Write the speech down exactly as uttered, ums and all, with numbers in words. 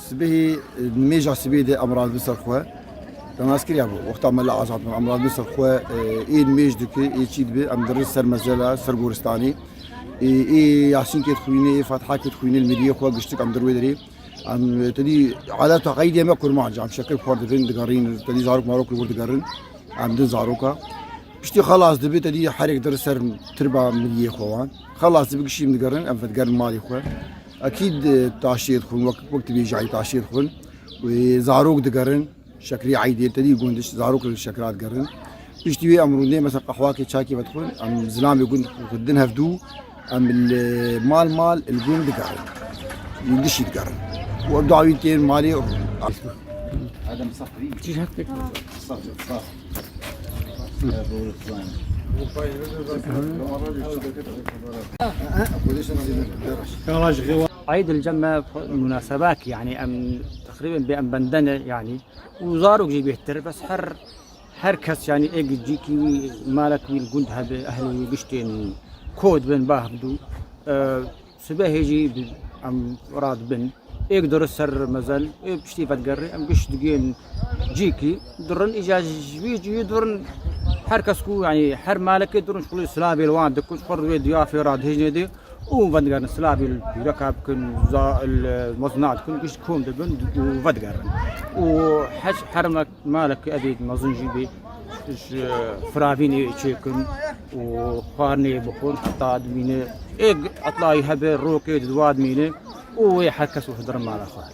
Sibehê, e, nimêja sibehê de em radibin ser xwe. Te nas kiriya bû. Wexta me li azad bin, em radibin ser xwe, e, ê nimêj dike, ê çî dibe, em dirin ser mezela, ser goristanê. Ê, ê Yasînkê dixwîne, ê Fatihakê dixwîne, li miriyê xwe giştik em dir wê derê. Em, te dî adeta qeydê me kurmanc, em şekir xwar dibin, digerîn, te dî zarok marok li wir digerin. Em din zaroka. Piştî xelas dibe, te dî herek dir ser tirba miriyê xwe wan. Xelas dibe, gişî em digerin, em vedigerin malê xwe. Ekîd, e, taşiyê dixwin, wek, wek tu bêjî, taşiyê dixwin. Wê zarok digerin, şekrê eydê, te dî gund, zarok li şekra digerin. Piştî wê em rûnê, mesela qehwakê, çakê vedixwin, em zilamê gund din hevdû, em li mal mal, li gund digerin. Li dişî digerin. Û dawî tên malê. Adem saf değil. Çi hakikaten? Saf, saf. Ya doğru sayın. Eyd li cem me munasebek, yanî em teqrîben bê em bendene, yanî û zarok jî bêhtir, bes her, her kes, yanî êk cîkî wî, malek wî li gund hebe, ehlê wî giştên kod bin, bah bidû. E, sibehê jî bi-, em radibin. Êk dore ser mezel, ê piştî vedigerê, em giş digên cîkî, dirin, îca ji wî cîyê dirin, her kes ku, yanî her malekê dirin, ji xwe silavê li wan dikin, ji xwe wê diyafê radihêjinê dê, û vedigerin, silavê li pîreka bikin, za-, li mezina dikin, giş kom dibin û vedigerin. Û her, her me-, malek evê mezin jî bê, ji firavînê çêkin û xwarinê bixwin, heta dimîne. Ê etlayî hebe, rokê di dua dimîne û wê her kes û hidirin mala xwe.